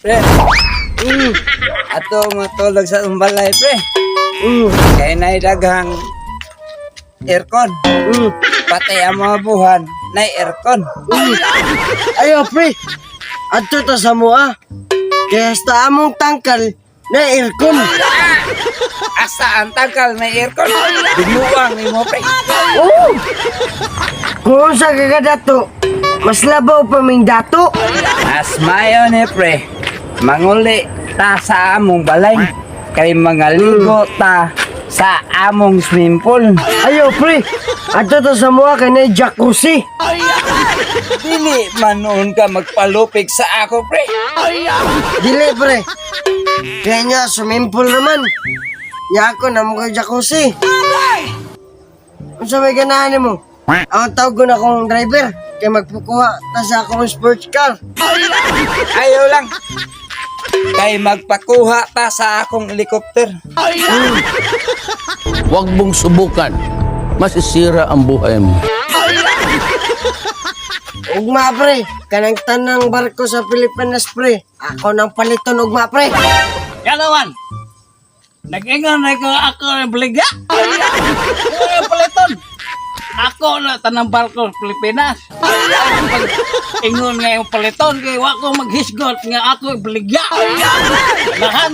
Pre. Ato matulog sa atong balay, pre. Kay nay daghang aircon. Patay ang mga buhan, nay aircon. Ayo, pre. Adto ta sa mua. Kaya sa among tangkal na aircon. Asa ang tangkal may aircon? Binuang nimo, pre. Oo. Kung sa kagadato, mas labaw pa ming dato. As mayo ni, pre. Manguli ta sa among balay. Kay mga ligo ta sa among swimming pool. Ayo, pre. Adto ta sa mua kay na jacuzzi. Dili man noon ka magpalupig sa ako, pre. Dili, pre. Kaya niya swimming pool naman. Nya ako na mo kay jacuzzi. Unsa may ganahan nimo? Ang tawag ko na akong driver kay magpukuha ta sa akong sports car. Ayaw lang. Kay magpakuha ta sa akong helicopter. Huwag mong subukan. Masisira ang buhay mo. Ugma, pre, kanang tanang barko sa Pilipinas, pre. Ako nang paliton ugma, pre. Yalawan. Nag-ingon na ko ako ng baligya. Ay, paliton. Ako na tanang barko sa Pilipinas. Pag ingon nga yung paliton kay wa ko maghisgot nga ako baligya. Lahan.